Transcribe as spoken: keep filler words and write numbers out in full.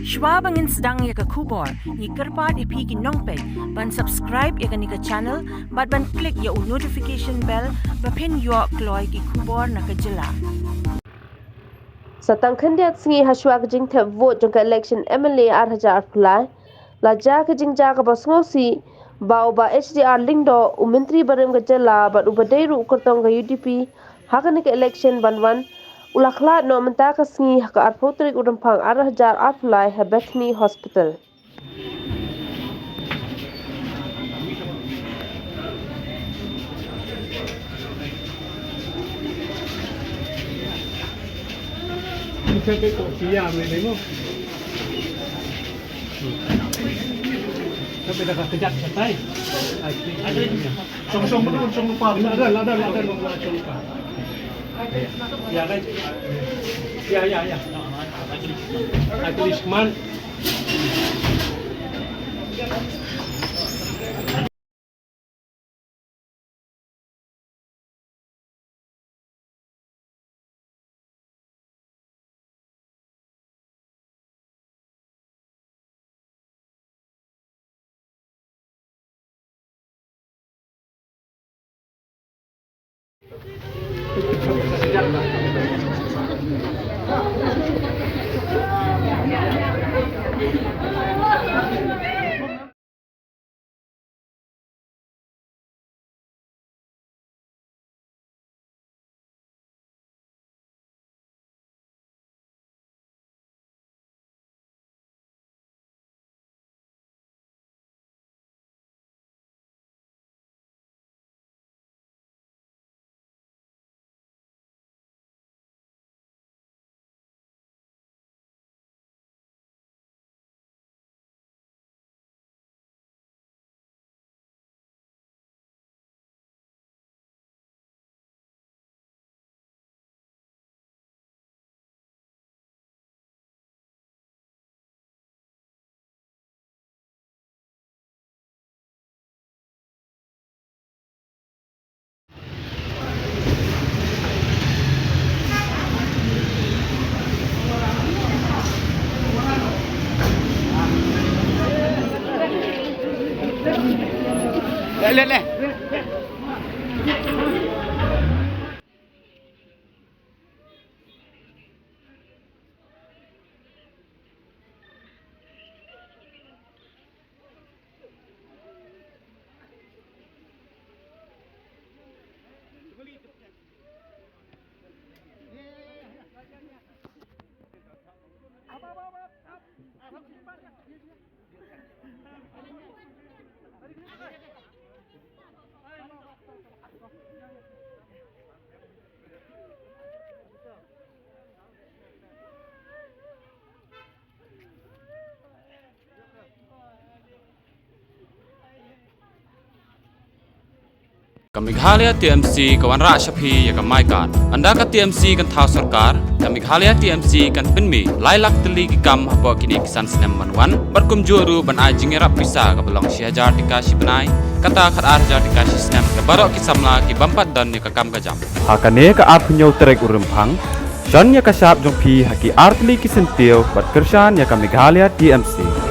Shuwa ba ngin sdang ïa ka khubor, ngi kyrpad ïa phi ki nongpeit ban subscribe ïa kane ka channel bad ban click ïa u notification bell ba phin ïoh kloi ki khubor na ka jylla. Sa tang khyndiat sngi ha shuwa ka jingthep vote jong ka election M L A ar hajar arphew lai, la jia ka jingjia kaba sngewsih ba u Bah H D R Lyngdoh, u Myntri barim ka jylla bad uba dei ruh u kyrtong ka U D P ha kane ka election ban wan, u la khlad noh mynta ka sngi ha ka arphew tarik u Rymphang ar hajar arphew lai ha Bethany Hospital. Sampai dah kejap satai. Song song betul, song lupa. Ada, ada, ada, ada, song lupa. Ya, kan? Ya, ya, ya. At least man. Ka Meghalaya T M C ka wanrah sha phi ïa ka MyKad. Ynda ka T M C kan thaw sorkar, ka Meghalaya T M C kan pynmih lai lak tylli ki kam hapoh kine ki san snem ban wan, bad kumjuh ruh ban ai jingïarap pisa kaba long shi hajar tyngka shi bnai, kata khatar hajar tyngka shi snem, ïa baroh ki samla ki bym pat don ïa ka kam ka jam. Ha kane ka arphew hynñiew tarik u Rymphang, shon ïa ka shap jong phi ha ki artylli ki syntiew bad kyrshan ïa ka Meghalaya T M C.